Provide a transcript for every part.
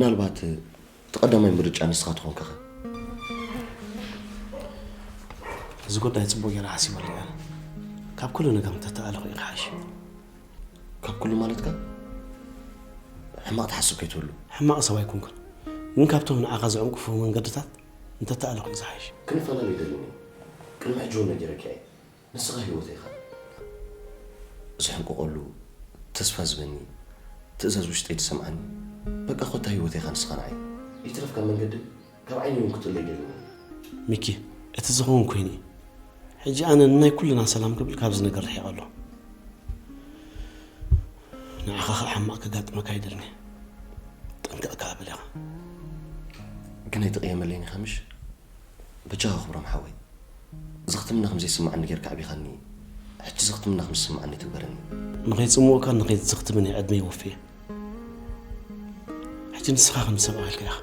ምናልባት እቲ ቀዳማይ ምርጫ ንስኻ ትኾንካ ኸ? እዚ ጉዳይ ጽቡቕ ጌረ ሓሲበሉ እየ። ካብ ኩሉ ነገር እንተተኣለኹ እዩ ዝሓይሽ። ካብ ኩሉ ማለትካ? ሕማቕ ትሓስብ ከይትህሉ። ሕማቕ ሰብ ኣይኮንኩን፣ ግን ካብቶም ንዓኻ ዝዕንቅፉ መንገድታት እንተተኣለኹ እዩ ዝሓይሽ። ክንፈላለ ይደልን እየ። ቅድሚ ሕጂ እውን ነጊረኪ እየ። ንስኻ ህይወተይ ኢኻ። ዝሕንቆቐሉ፣ ተስፋ ዝበኒ፣ ትእዛዝ ውሽጠይ ዝሰምዓኒ። በቃ ኮታ ህይወተይ ኢኻ ንስኻ ንዓይ። ይትረፍ ካብ መንገዲ፣ ካብ ዓይኒ እውን ክትእለ ይደልን እየ። ሚኪ፣ እቲ ዝኸውን ኮይኑ እዩ። ሕጂ ኣነ ንናይ ኩልና ሰላም ክብል ካብዚ ነገር ርሒቐ ኣለኹ። ንዓኻ ኸኣ ሕማቕ ከጋጥመካ ኣይደልን እየ። ጠንቀቕ ከኣ በል ኢኻ። ግን ኣይትቕየመለይን ኢኻ ምሽ? በጃኻ ክብሮም ሓወይ፣ ዘኽትምና ከም ዘይስምዓኒ ጌርካ ኣዕቢኻኒ። ሕጂ ዘኽትምና ከም ዝስምዓኒ ትግበረኒ። ንኸይጽምኡካን ንኸይትዘኽትምን እየ ዕድመይ ወፍየ። ሕጂ ንስኻ ከም ዝሰምዓልካ ኢኻ።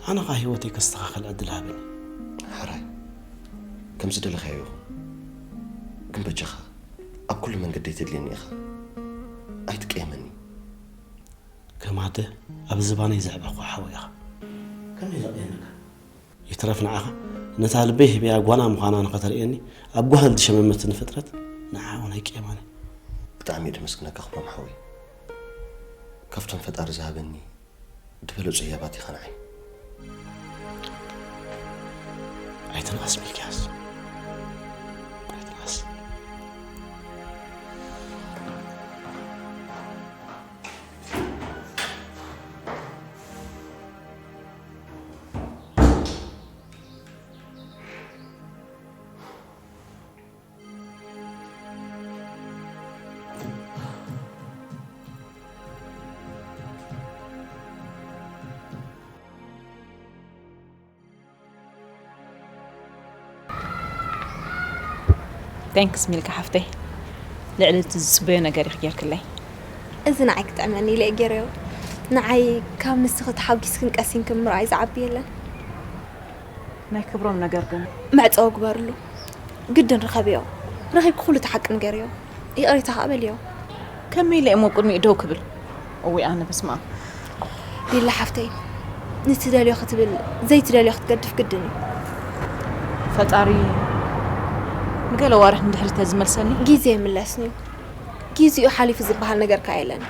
ኣነ ኸኣ ህይወተይ ከስተኻኽል ዕድል ሃበኒ። ሕራይ፣ ከም ዝደለኻዮ ይኹን። ግን በጃኻ ኣብ ኩሉ መንገደይ ተድልየኒ ኢኻ። ኣይትቀየመኒ። ከም ኣደ ኣብ ዝባነይ ዘዕበኹ ሓወይ ኢኻ። ከመይ ኢለ ቅየመካ? ይትረፍ ንዓኻ፣ ነታ ልበይ ሂበያ ጓና ምዃና ንኸተርእየኒ ኣብ ጓህል ዝሸመመትኒ ፍጥረት ንዓ እውን ኣይቅየማን እየ። ብጣዕሚ እየ ደመስግነካ ክብሮም ሓወይ። ካብቶም ፈጣሪ ዝሃበኒ ዝበለጹ ህያባት ኢኻ ንዓይ። ኣይትንኣስ ሚልክያስ፣ ኣይትንኣስ። Thanks ሚልካ ሓፍተይ፣ ልዕሊ እቲ ዝጽበዮ ነገር ኢኺ ጌርክለይ። እዚ ንዓይ ክጥዕመኒ ኢለ እየ ገይረዮ። ንዓይ ካብ ንስኺ ተሓጒስክን ቀሲንክን ምርኣይ ዝዓቢ የለን። ናይ ክብሮም ነገር ግን? መዕጸዊ ግበርሉ። ግድን ርኸብዮ። ረኺብኪ ኩሉ እቲ ሓቂ ንገርዮ። ይቕሬታ ከኣ በልዮ። ከመይ ኢለ እሞ ቅድሚኡ ደው ክብል? እውይ ኣነ በስመ ኣብ። ሊላ ሓፍተይ፣ ንትደልዮ ክትብል ዘይትደልዮ ክትገድፍ ግድን እዩ። ፈጣሪ ንገለ ዋርሕ ንድሕሪት ተዝመልሰኒ። ግዜ ይምለስን እዩ። ግዚኡ ሓሊፉ ዝበሃል ነገር ከኣ የለን።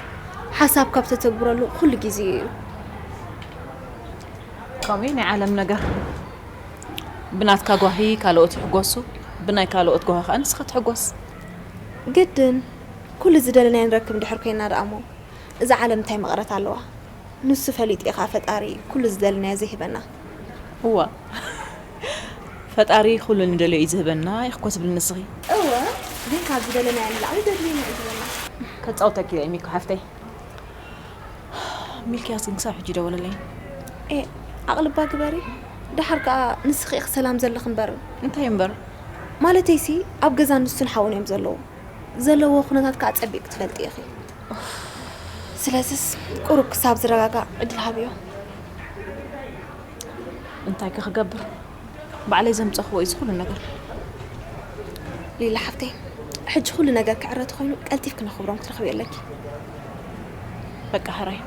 ሓሳብካ ብተተግብረሉ ኩሉ ግዜ እዩ። ከምኡ ናይ ዓለም ነገር። ብናትካ ጓሂ ካልኦት ይሕጎሱ፣ ብናይ ካልኦት ጓሂ ከኣ ንስኻ ትሕጎስ። ግድን፣ ኩሉ ዝደለናዮ ንረክብ እንድሕር ኮይና ደኣ እሞ፣ እዛ ዓለም እንታይ መቐረት ኣለዋ? ንሱ ፈሊጡ ኢኻ ፈጣሪ ኩሉ ዝደለናዮ ዘይህበና። እዋ፣ ፈጣሪ ኩሉ ንደልዮ እዩ ዝህበና ኢኺ እኮ ትብሊ ንስኺ። እወ፣ ግን ካብ ዝደለናዮ ንላዕሊ ዘድልየና እዩ ዝህበና። ከጻውተኪ እየ ሚኮ ሓፍተይ። ሚልክያስ ግን ክሳብ ሕጂ ደወለለይ። ኤ፣ ኣቕልባ ግበሪ። ደሓር ከኣ ንስኺ ኢኺ ሰላም ዘለኺ እምበር። እንታይ እምበር? ማለተይሲ ኣብ ገዛ ንሱን ሓውን እዮም ዘለዉ። ዘለዎ ኩነታት ከኣ ጸቢቕ ክትፈልጢ ኢኺ። ስለዚስ ቁሩብ ክሳብ ዝረጋጋእ ዕድል ሃብዮ። እንታይ ከ ክገብር? ባዕለይ ዘምጸኽዎ እዩ እዚ ኩሉ ነገር። ሊላ ሓፍተይ፣ ሕጂ ኩሉ ነገር ክዕረ ተኾይኑ ቀልጢፍኪ ንክብሮም ክትረኽብዮ ኣለኪ። በቃ ሕራይ፣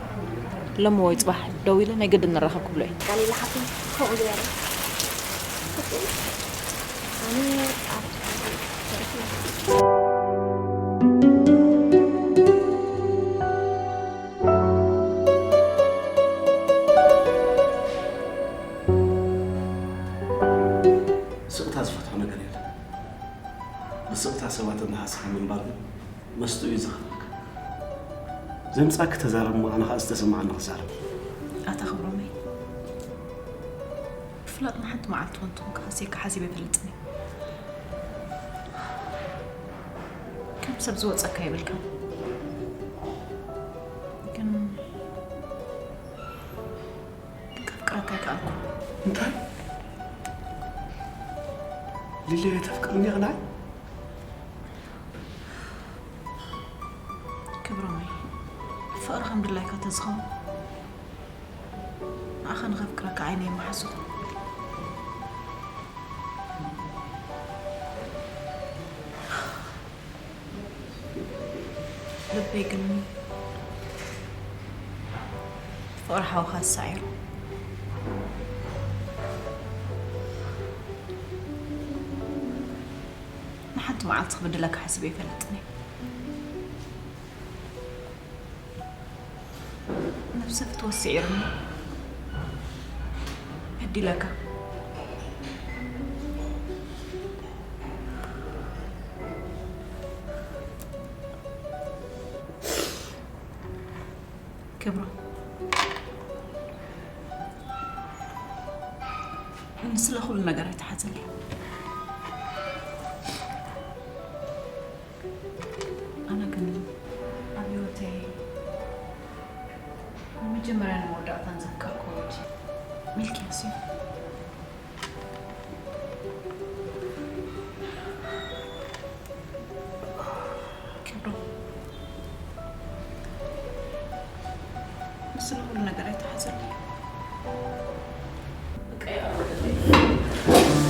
ሎሚ ወይ ጽባሕ ደዊለ ናይ ግድን ንራኸብ ክብሎ እዩ። በቃ ሊላ ሓፍተይ፣ ከምኡ ግበሪ። ኣነ ኣብ ስቕታ ዝፈትሖ ነገር የለን። ብስቕታ ሰባት እናሃስኻ ምንባር ግን መስጥኡ እዩ ዘኽፍለካ። ዘምጻእኪ ተዛረብ እሞ ኣነ ኸኣ ዝተሰማዓኒ ክዛረብ። ኣታ ክብሮመይ፣ ብፍላጥ ንሓንቲ መዓልቲ እውን ትኹን ክኸስየካ ሓሲበ ኣይፈልጥን እየ። ከም ሰብ ዝወጸካ የብልካን። ግን ግን ከፍቅረካ ኣይከኣልኩን። እንታይ? ሊሊ ተፍቅርኒ ኢኺ ንዓይ? ክብሮመይ፣ ፍቕሪ ከም ድላይካ ተዝኸውን ንዓኻ ንኸፍቅረካ ዓይነይ ምሓዝኹ። ልበይ ግን ፍቕሪ ወርሓዊ ካሳ እዩ። ንሓንቲ መዓልቲ ክብድለካ ሓስበ ይፈልጥን እየ። ነብሰ ክትወስዕ ይርሞ። በዲለካ። ክብሮ፣ ንስለ ኩሉ ነገር ኣይትሓዘለይ። ኣነ ግን ኣብ ህይወተይ ንመጀመርያን መወዳእታን ዘፍቀርኩ ወዲ ሚልክያስ እዩ። ክብሮ፣ ንስለ ኩሉ ነገር ኣይትሓዘለይ። በቃ ይቕረ በለለይ።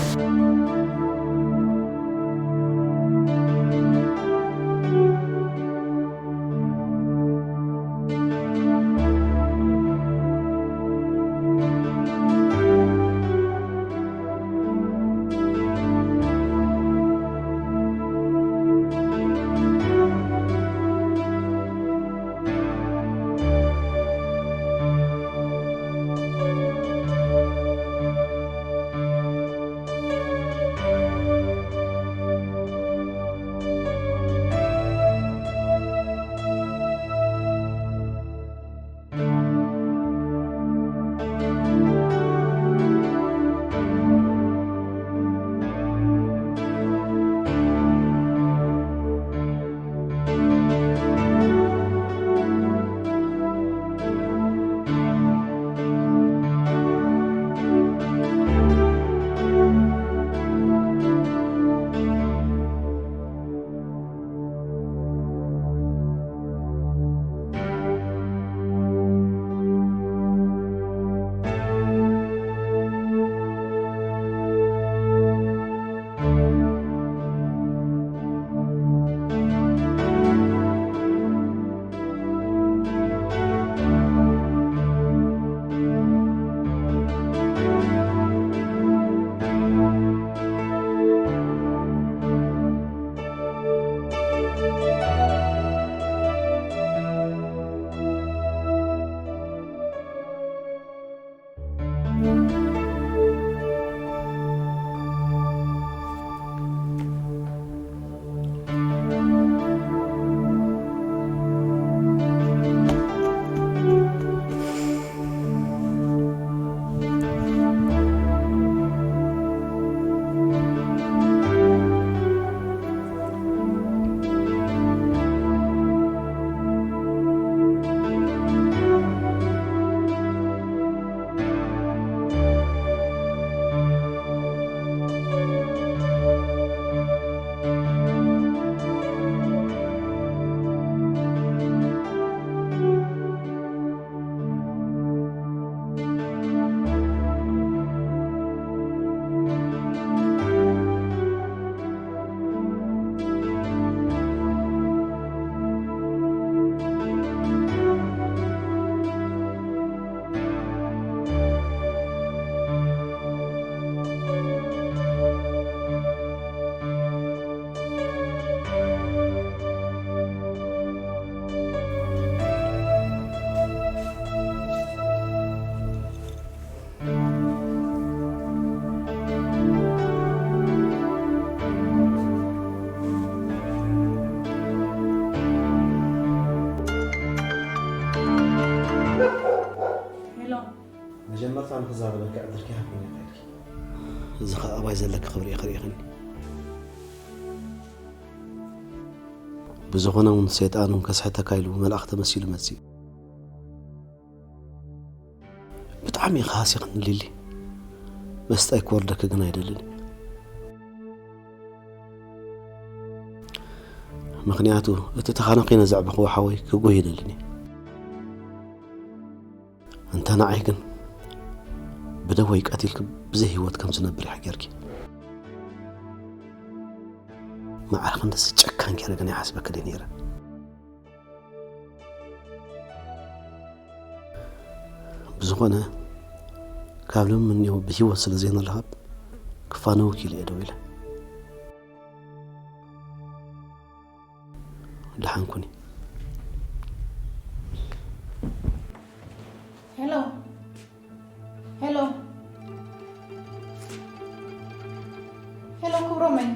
ሄሎ። መጀመርታ ንኽዛረበኪ ዕድል ከይሃብኩ እየ ከይድኪ። እዚ ኸኣ ኣባይ ዘለኪ ክብሪ ኢኺ ርኢኽኒ። ብዝኾነ እውን ሰይጣን እውን ከስሕተካ ኢሉ መልኣኽ ተመሲሉ መጺኡ። ብጣዕሚ ኢኺ ሃሲኽኒ ሊሊ። መስጣይ ክወርደኪ ግን ኣይደልን። ምኽንያቱ እቲ ተኻናኺነ ዘዕበኽዎ ሓወይ ክጉህ ይደልን እየ። እንተ ንዓይ ግን ብደወይ ቀቲልኪ ብዘይ ህይወት ከም ዝነብር ኢኺ ጌርኪ። ማዕረ ክንድዚ ጨካን ጌረ ግን ኣይሓስበክን እየ ነይረ። ዝኾነ ካብ ሎሚ እኒኦ ብህይወት ስለ ዘይንራኸብ ክፋነወኪ ኢለ እየ ደው ኢለ። ደሓን ኩኒ። ሄሎ፣ ሄሎ፣ ሄሎ፣ ክብሮመይ።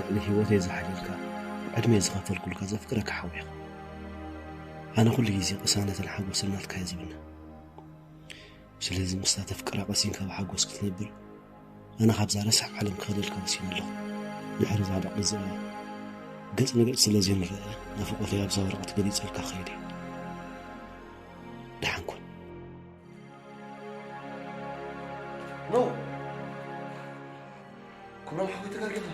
ልዕሊ ህይወተይ ዝሓለልካ፣ ዕድመይ ዝኸፈልኩልካ ዘፍቅረካ ሓው ኢኻ። ኣነ ኩሉ ግዜ ቅሳነትን ሓጎስን ናትካ እየ ዝምነ። ስለዚ ምስታ ተፍቅራ ቀሲንካ ብሓጎስ ክትነብር፣ ኣነ ካብዛ ረሳሕ ዓለም ክኸደልካ ወሲነ ኣለኹ። ድሕሪ እዛ ደቂ እዚኣ ገጽ ንገጽ ስለ ዘይንረኣየ፣ ናፍቖተይ ኣብዛ ወረቐት ገሊጸልካ ክኸይድ እየ። ደሓን ኩን። ኖ። ኩሎም ሓወይ ተጋጊኻ።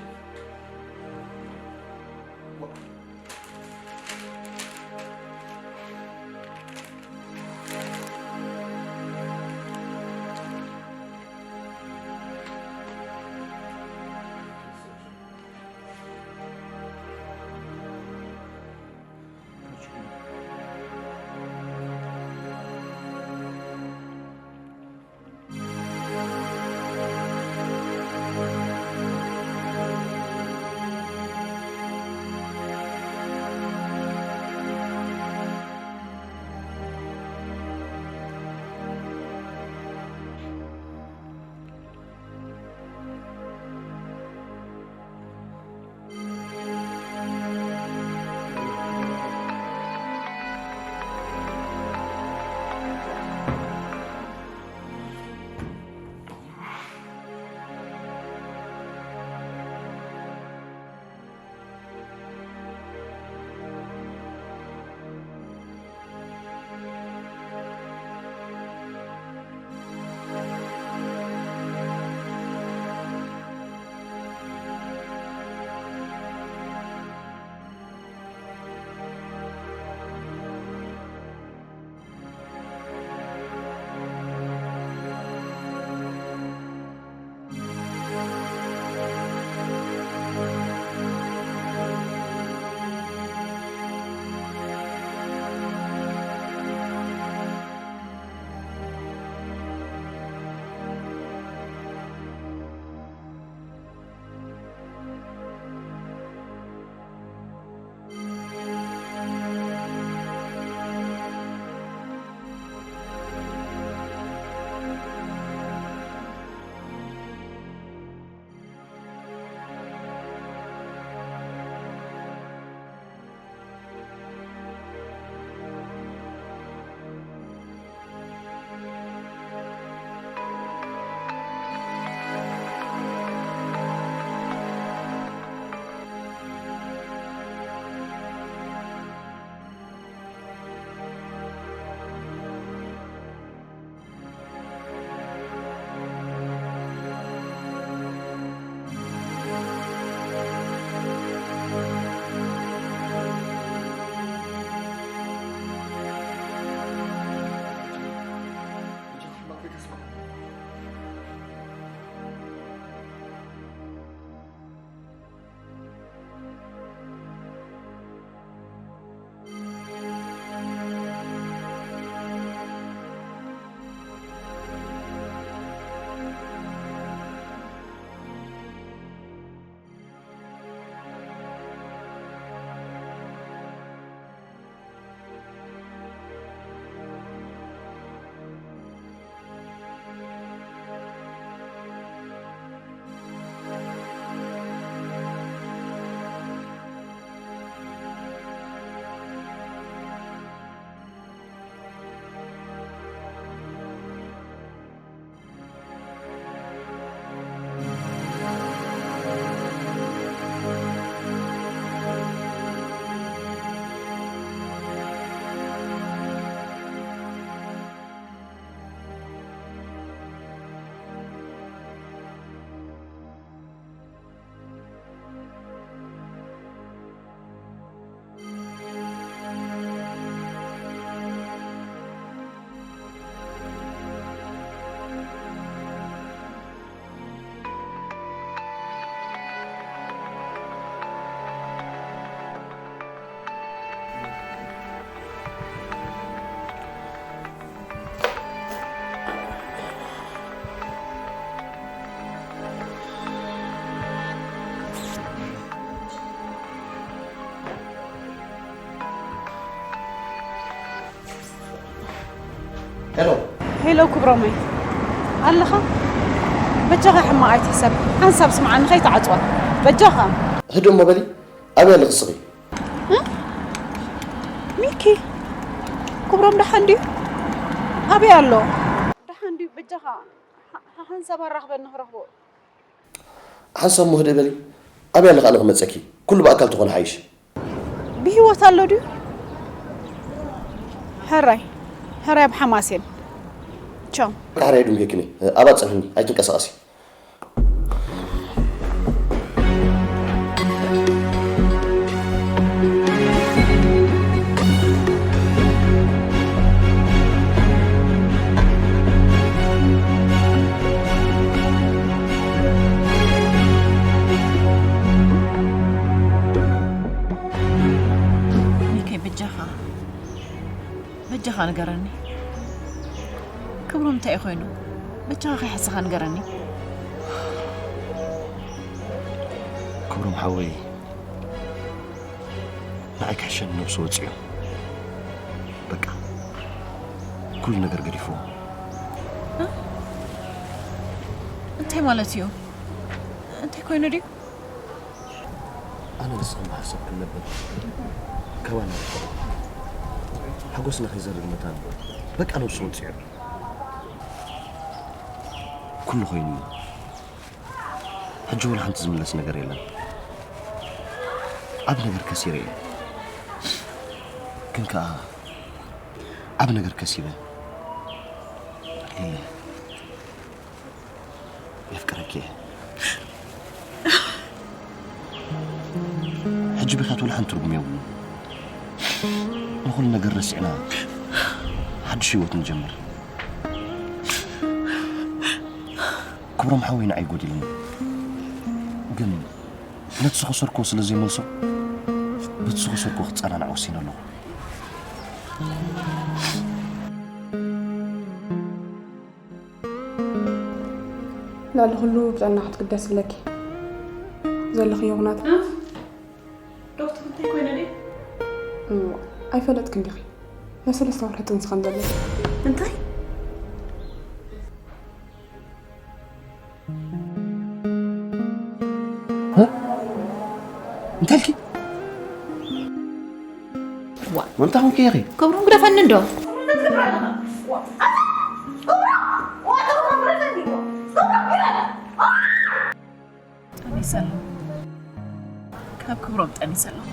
ሄሎ። ሄሎ ክብሮመይ ኣለኻ? በጃኻ ሕማቕ ኣይትሕሰብ። ሓንሳብ ስምዓኒ ከይትዓጽዋ በጃኻ። ህድእ እሞ በሊ። ኣበይ ኣለኺ እስኺ? ሚኪ ክብሮም ደሓን ድዩ? ኣበይ ኣሎ? ደሓን ድዩ? በጃኻ ሓ- ሓንሳብ ኣራኽበኒ ክረኽቦ። ሓንሳብ እሞ ህድእ በሊ። ኣበይ ኣለኺ ኣነ ክመጸኪ? ኩሉ ብኣካል ተኾነ ሓይሽ። ብህይወት ኣሎ ድዩ? ሕራይ ሕራይ ኣብ ሓማሴን። ቻው። ቃሕራ የዱንጌክኒ። ኣባ ጽንሕኒ ኣይትንቀሳቐሲ። ሚከይ በጃኻ በጃኻ ንገረኒ። ክብሮም እንታይ እዩ ኮይኑ? በጃኻ ከይሓሰኻ ንገረኒ። ክብሮም ሓወይ ንዓይ ክሕሸኒ ነብሱ ወፂኡ። በቃ ኩሉ ነገር ገዲፍዎ። እንታይ ማለት እዩ? እንታይ ኮይኑ ድዩ? ኣነ ንስኽን ብሓሳብ ክንነብር ካባና ርሕቕ። ሓጎስና ከይዘርግ መታን በቃ ነብሱ ወፂኡ። ኩሉ ኮይኑ እዩ። ሕጂ ወላ ሓንቲ ዝምለስ ነገር የለን። ዓብ ነገር ከሲረ እየ። ግን ከኣ ዓብ ነገር ከሲበ። ሊለ፣ የፍቅረኪ እየ። ሕጂ ብኽያት ወላ ሓንቲ ትርጉም የብሉን። ንኹሉ ነገር ረሲዕና ሓድሽ ህይወት ንጀምር። ክብሮም ሓወይ ንዓይ ጎዲልኒ፣ ግን ነቲ ዝኸሰርክዎ ስለ ዘይመልሶ በቲ ዝኸሰርክዎ ክጸናናዕ ወሲነ ኣለኹ። ልዕሊ ኩሉ ብጥዕና ክትግደስ ኣለኪ። ዘለኽዮ ኩነታት ዶክተር እንታይ ኮይነ ድዩ? እሞ ኣይፈለጥክን ዲኺ? ናይ ሰለስተ ወርሒ ጥንሲ ከም ዘለኪ። እንታይ? እንታይ ኢልኪ? ዋ መምታ ኹንኪ ኢኺ? ክብሮም ግደፈኒ እንዶ። ጠኒሰ ኣለኹ። ካብ ክብሮም ጠኒሰ ኣለኹ።